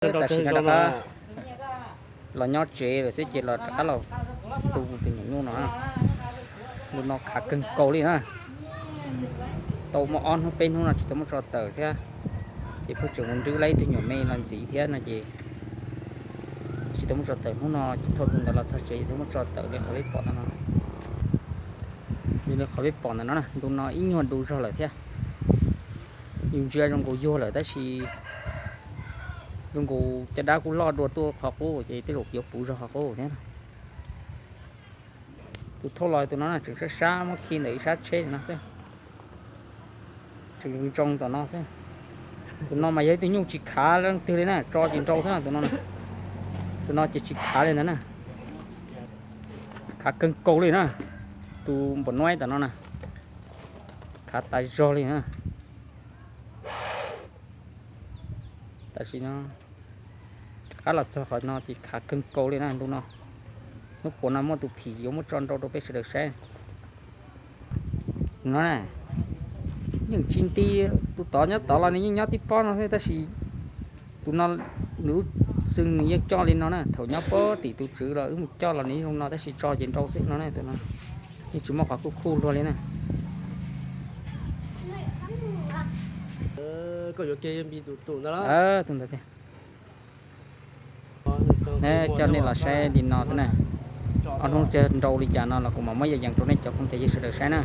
Tam sim no rov qab los nyob tsev lawm xwb ces los rov qab los tu tus nyuam nyuj no. Ntu no khav kawg nkaus li na. Tau muaj ob hnub peb hnub no tsis tau muab tso tawm thiab. Ces pheej tseem mus nrwb lawm ib tug nyuam me los ntxiv thiab no ces tsis tau muab tso tawm. Hnub no ces thaum tus ntawd los txog tsev ces tau muab tso tawm li qhov peb pom ntawm no. Li qhov peb pom ntawm no na, ntu no ib nyuag du zog lawm thiab. Yus ntsia zoo nkaus yuag lawm tab sis zoo nkaus caj dab kuj loj dua tuaj qhov qub ces tej zaum yuav puv zog qhov qub thiab. Tus thauj los tus no na tseem sab sab muab khi ntawm ib sab tsheb no xwb. Tseem ntsoog tom no xwb. Tus no mas yog ib tug nyuj tsis khav leej twg li na, tso ces nrau xwb na tus no. Tus no ces tsis khav li ntawd na. Khav kawg nkaus li na. Tus npam nuaib tom no na, khav tas zog li na. Tam sim no rov qab los txog qhov no ces khav kawg nkaus li na ntu no. Hnub puas no muaj tus phim yuav muab tso nrau rau peb sawv daws saib. No na, yeej tsis nti, tus tod nyob tod los nws yeej nyob tib pob no xwb tab sis tus no nws lub xwb nws yeej coj li no na. Thaum nyob pob tim tus tswv los wb mus coj los nws yeej zoo no tab sis tso ces nrau xwb no na. Tus no yeej tsis muaj qhov kuj khuj luag li na. Tus ntawd tiag. Coj nej los saib li no xwb na. Ob hnub cog nrau li cas no los kuv mam muab yees rau nej cov phooj cov ywg sawv daws saib na.